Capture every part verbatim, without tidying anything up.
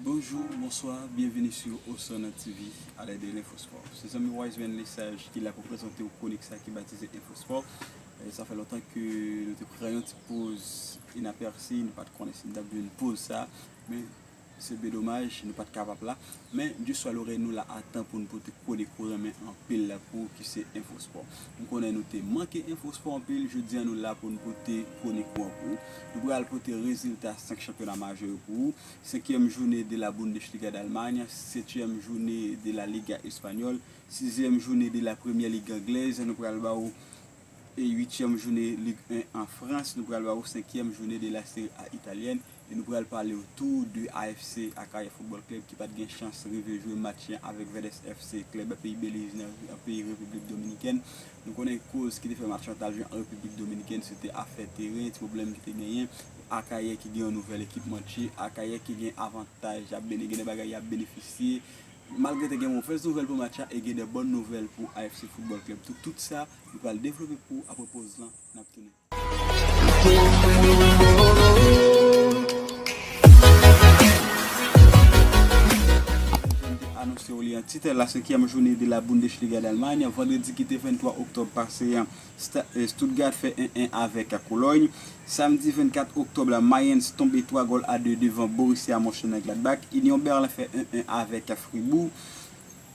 Bonjou, bonswa, byenvini sou Osona T V, alè de l'Infosport. Se zanmi Wiseman Lesage ki la pou prezante w kwonik sa ki batize Infosport. E sa fè lontan ke nou te pran yon ti poz inapèsi, nou pa t konnen si n t ap jwenn poz sa, men se byen domaj, nou pa t kapab la. Men, Dye swa lorèy nou la a tan pou n pote kwonik ou renmen anpil la pou ou ki se Infosport. M konnen nou te manke Infosport anpil, jodi a nou la pou n pote kwonik ou an pou ou. Nou pral pote rezilta senk chanpyona majè yo pou ou. Senkyèm jounen de la Bundesliga d'Allemagne, setyèm jounen de la Liga Espagnol, sizyèm jounen de la Premier League anglèz, nou pral ba ou e uityèm jounen Ligue un an Frans, nou pral ba ou senkyèm jounen de la Serie A italyèn, e nou pral pale w tou de A F C Akayè Football Club ki pa t gen chans rive jwe match avèk Verdes F C, klèb peyi Beliz nan peyi Repiblik Dominikèn. Nou konnen koz ki te fè match lan t al jwe an Repiblik Dominikèn, se te afè teren, ti pwoblèm ki te genyen. Akayè ki gen yon nouvèl ekipmantye, Akayè ki gen avantaj, y ap bene-, gen de bagay y ap benefisye. Malgre te gen movèz nouvèl pou match la, e gen de bòn nouvèl pou A F C Football Club tou. Tout sa, nou pral devlope pou w apre poz lan, n ap tounen. Jan m te anonse w li an tit, la senkyèm jounen de la Bundesliga d'Allemagne, vandredi ki te venntwa oktòb pase an, Sta-, eh, Stuttgart fè en en avèk Cologne. Samdi vennkat oktòb la, Mayence tonbe twa gòl a de devan Borussia Mönchengladbach. Union Berlin fè en en avèk Fribourg.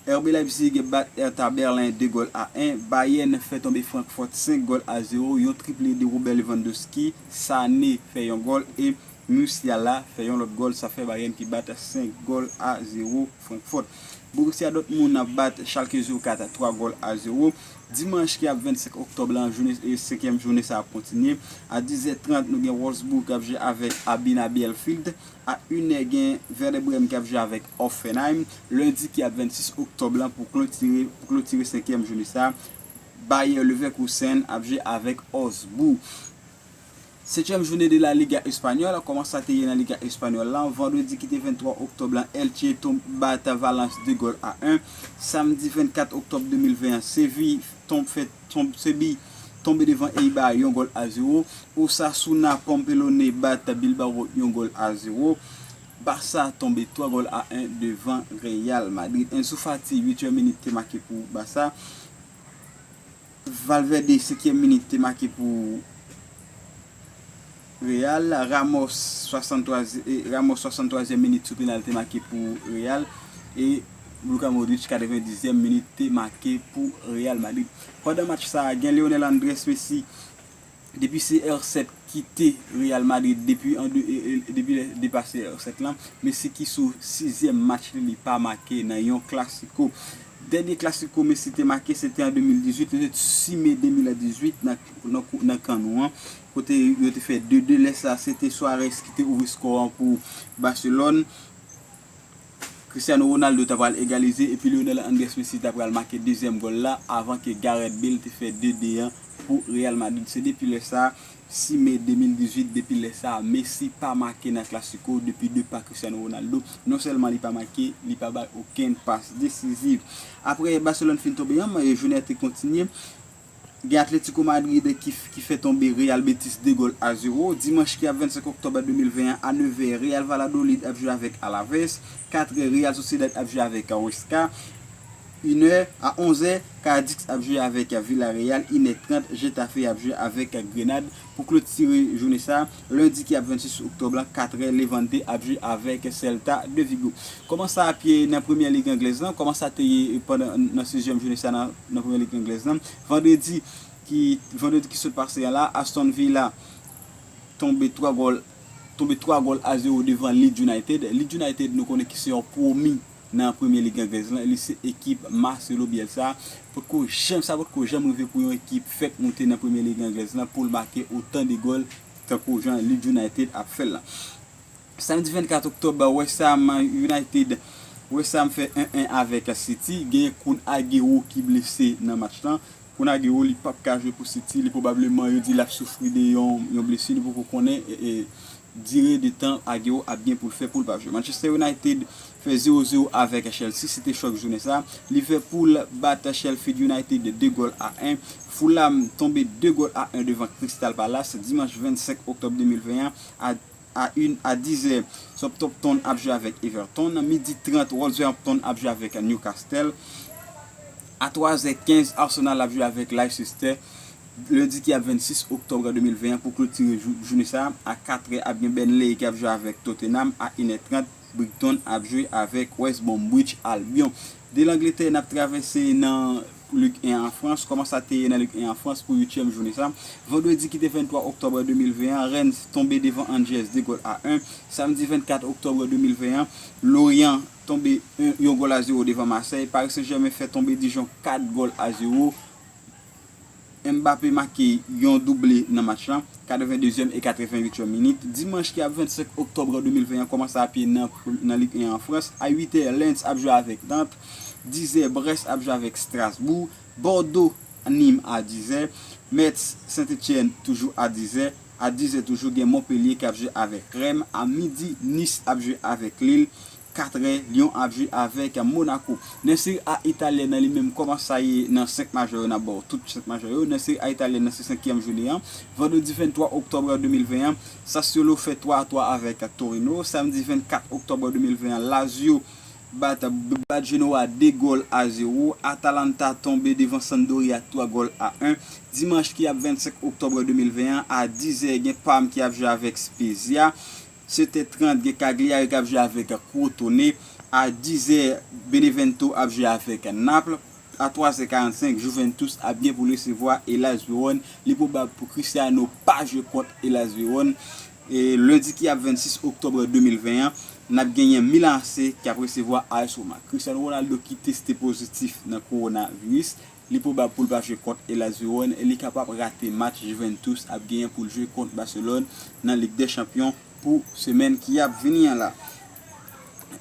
R B Leipzig bat Hertha Berlin de gòl a en. Bayern fè tonbe Francfort senk gòl a zewo. Yon triple de Robert Lewandowski. Sané fè yon gòl e Musiala fè yon lòt gòl. Sa fè Bayern ki bat senk gòl a zewo Francfort. Borussia Dortmund bat Schalke zewo kat twa gòl a zewo. Dimanch ki ap vennsenk oktòb la, jounen, e senkyèm jounen sa ap kontinye. A dizè trant, nou gen Wolfsburg k ap jwe avèk Arminia Bielefeld. A inè, gen Werder Bremen k ap jwe avèk Hoffenheim. Lendi ki ap vennsis oktòb la, pou klotire, pou klotire senkyèm jounen sa, Bayer Leverkusen ap jwe avèk Augsburg. Setyèm jounen de la Liga Espanyòl, kòman sa te ye nan Liga Espanyòl la? Vandredi ki te venntwa oktòb la, Elche tonbe bat Valence de gòl a en. Samdi vennkat oktòb de mil ven an, Seville tonbe, fè tonbe, Seville tonbe devan Eibar yon gòl a zewo. Osasuna Pamplona bat Bilbao yon gòl a zewo. Barça tonbe twa gòl a en devan Real Madrid. Ansu Fati, uityèm minit, te make pou Barça. Valverde, senkyèm minit, te make pou Real. Ramos, swasanntwa, e, Ramos, swasanntwazyèm minit, sou penal, te make pou Real. E Luka Modric, katrevendizyèm minit, te make pou Real Madrid. Pandan match sa a, gen Lionel Andrés Messi, depi C R sèt kite Real Madrid, depi an de, e, e, depi lè depa C R sèt lan, Messi ki sou sizyèm match li, li pa make nan yon Clasico. Dènye Clasico Messi te make, se te an de mil dizuit, le sis me de mil dizuit, nan, nan, nan kan nou an, kote yo te fè de de. Lè sa, se te Suarez ki te ouvri skò an pou Barcelone. Cristiano Ronaldo ta pral egalize, epi Lionel Andrés Messi ta pral make dezyèm gòl la, avan ke Gareth Bale te fè de de an pou Real Madrid. Se depi lè sa, sis me de mil dizuit, depi lè sa, Messi pa make nan Clasico depi depa Cristiano Ronaldo. Non sèlman li pa make, li pa bay okenn pas desiziv. Apre Barcelone fin tonbe an, jounen an te kontinye. Gen Atlético Madrid ki, ki fè tonbe Real Betis de gòl a zewo. Dimanch ki ap vennsenk oktòb de mil ven an, a nevè, Real Valladolid ap jwe avèk Alaves. Katrè, Real Sociedad ap jwe avèk Huesca. Inè, a onzè, Cadix ap jwe avèk Villarreal. Inè trant, Getafe ap jwe avèk Grenade. Pou klotire jounen sa, lendi ki ap vennsis oktòb la, katrè, Levante ap jwe avèk Celta de Vigo. Kòman sa ap ye nan Premyè Lig anglèz lan? Kòman sa te ye pandan, nan sizyèm jounen sa nan, nan Premyè Lig anglèz lan? Vandredi ki, vandredi ki sot pase a la, Aston Villa tonbe twa gòl, tonbe twa gòl a zewo devan Leeds United. Leeds United, nou konnen ki se yon pwomi nan Premyè Lig anglèz lan, li se ekip Marcelo Bielsa. Potko janm, sa potko janm rive pou yon ekip fèk moute nan Premyè Lig anglèz lan pou l make otan de gòl tankou jan Leeds United ap fè l lan. Samdi vennkat oktòb, West Ham United, West Ham fè en en avèk City. Genyen Kun Aguero ki blese nan match lan. Kun Aguero, li p ap ka jwe pou City. Li pwobableman, yo di l ap soufri de yon, yon blesi. Nou poko konnen, e, e, dire de tan Aguero ap gen pou l fè pou l pa jwe. Manchester United fè zewo zewo avèk Chelsea. Se te chòk jounen sa. Liverpool bat Sheffield United de gòl a en. Fulham tonbe de gòl a en devan Crystal Palace. Dimanch vennsenk oktòb de mil ven an, a A en a dizè, Southampton ap jwe avèk Everton. Midi trant, Wolverhampton ap jwe avèk Newcastle. A twazè kenz, Arsenal ap jwe avèk Leicester. Lendi ki ap vennsis oktòb de mil ven an pou klotire jou- jounen sa a, a katrè ap gen Burnley ki ap jwe avèk Tottenham. A enè trant, Brighton ap jwe avèk West Bromwich Albion. De Langletè, n ap travèse nan Ligue un an Frans. Kòman sa te ye nan Ligue un an Frans pou uityèm jounen sa? Vandredi ki te venntwa oktòb de mil ven an, Rennes tonbe devan Angers de gòl a en. Samdi vennkat oktòb de mil ven an, Lorient tonbe yon gòl a zewo devan Marseille. Paris Saint-Germain fè tonbe Dijon kat gòl a zewo. Mbappé make yon double nan match lan, katrevendezyèm e katreventuityèm minit. Dimanch ki ap vennsenk oktòb de mil ven an kòmanse apye nan, nan Ligue un an Frans. A uitè, Lens ap jwe avèk Nantes. Dizè, Brest ap jwe avèk Strasbourg. Bordeaux, Nîmes a dizè. Metz, Saint-Étienne toujou a dizè. A dizè toujou, gen Montpellier k ap jwe avèk Rennes. A midi, Nice ap jwe avèk Lille. Katrè, Lyon ap jwe avèk Monaco. Nan Seri A italyèn nan li menm, kòman sa ye nan senk majè yo, n ap ba w tout senk majè yo. Nan Seri A italyèn nan, se senkyèm jounen an. Vandredi venntwa oktòb de mil ven an, Sassuolo fè twa a twa avèk Torino. Samdi vennkat oktòb de mil ven an, Lazio bat bat Genoa de gòl a zewo. Atalanta tonbe devan Sampdoria twa gòl a en. Dimanch ki ap vennsenk oktòb de mil ven an, a dizè, gen Parme ki ap jwe avèk Spezia. Sèt è trant, gen Cagliari k ap jwe avèk Crotone. A dizè, Benevento ap jwe avèk Naples. A twazè karannsenk, Juventus ap gen pou l resevwa Hellas Verona. Li pwobab pou Cristiano pa jwe kont Hellas Verona. E lendi ki ap vennsis oktòb de mil ven an, n ap genyen Milan A C ki ap resevwa A S Roma. Cristiano Ronaldo ki teste pozitif nan kowonaviris, li pwobab pou l pa jwe kont Hellas Verona e li kapab rate match Juventus ap genyen pou l jwe kont Barcelone nan Ligue des Champions pou semèn ki ap vini an la.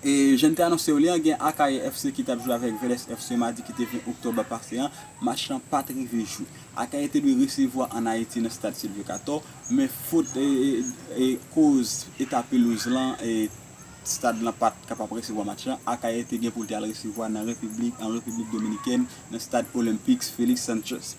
E jan n te anonse w li an, gen Akayè F C ki t ap jwe avèk Vélez F C madi ki te ven oktòb pase an. Match lan pa t rive jwe. Akayè te dwe resevwa ann Ayiti nan stad Sylvio Cator, men fot e, e, e koz eta pelouz lan, e stad lan pa t kapab resevwa match lan. Akayè te gen pou l te al resevwa nan Repiblik, an Repiblik Dominikèn, nan stad Olympique Félix Sanchez.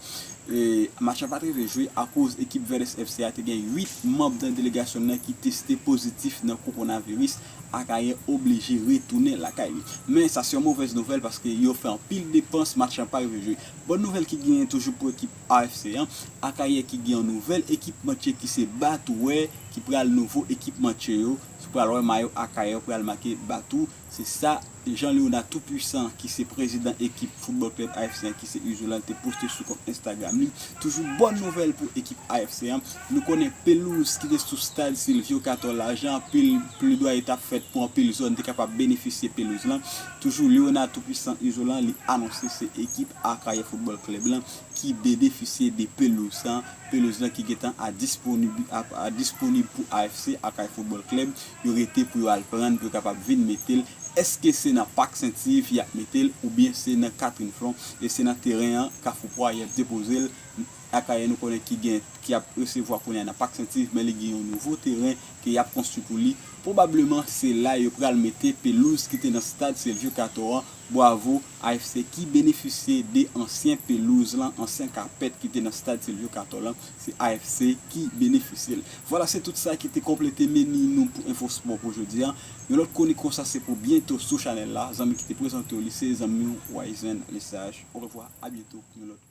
E match lan pa t rive jwe akoz ekip Vélez F C a te gen uit manm nan delegasyon nan ki teste pozitif nan kowonaviris. Akayè oblije retounen lakay li. Men sa se yon movèz nouvèl paske yo fè anpil depans, match lan pa rive jwe. Bòn nouvèl ki genyen toujou pou ekip A F C an, Akayè ki gen yon nouvèl ekipmantye ki se Batou Wè, ki pral nouvo ekipmantye yo. Si w pral wè mayo Akayè, yo pral make Batou. Se sa Jean Léonard Tout Puissant ki se prezidan ekip foutbòl klèb A F C an ki se Izolan te poste sou kont Instagram li. Toujou bòn nouvèl pou ekip A F C an. Nou konnen pelouz ki te sou stad Sylvio Cator la, jan anpil pledwaye t ap fèt pou anpil zòn te kapab benefisye pelouz lan. Toujou Léonard Tout Puissant Izolan li anonse se ekip Akayè Foutbòl Klèb lan ki benefisye de pelouz lan. Pelouz lan ki gentan a disponib, a, a disponib pou A F C, Akayè Foutbòl Klèb. Yo rete pou yo al pran l, pou yo kapab vin mete l. Èske se nan Pak Sentiv y ap mete l, oubyen se nan Katrin Flon, e se nan teren an, Kafou Pwa, y ap depoze l? Akayè nou konnen ki gen, ki ap resevwa kounye a nan Pak Sentiv, men li gen yon nouvo teren ke y ap konstwi pou li. Pwobableman, se la yo pral mete pelouz ki te nan stad Sylvio Cator an. Bwavo A F C ki benefisye de ansyen pelouz lan, ansyen kapèt ki te nan stad Sylvio Cator lan. Se A F C ki benefisye l. Vwala, se tout sa ki te konplete meni nou pou Enfo Spò pou jodi a. Yon lòt kwonik konsa se pou byento sou chanèl la. Zanmi ki te prezante w li se zanmi w Wisen Lesage. Orevwa, a byento pou yon lòt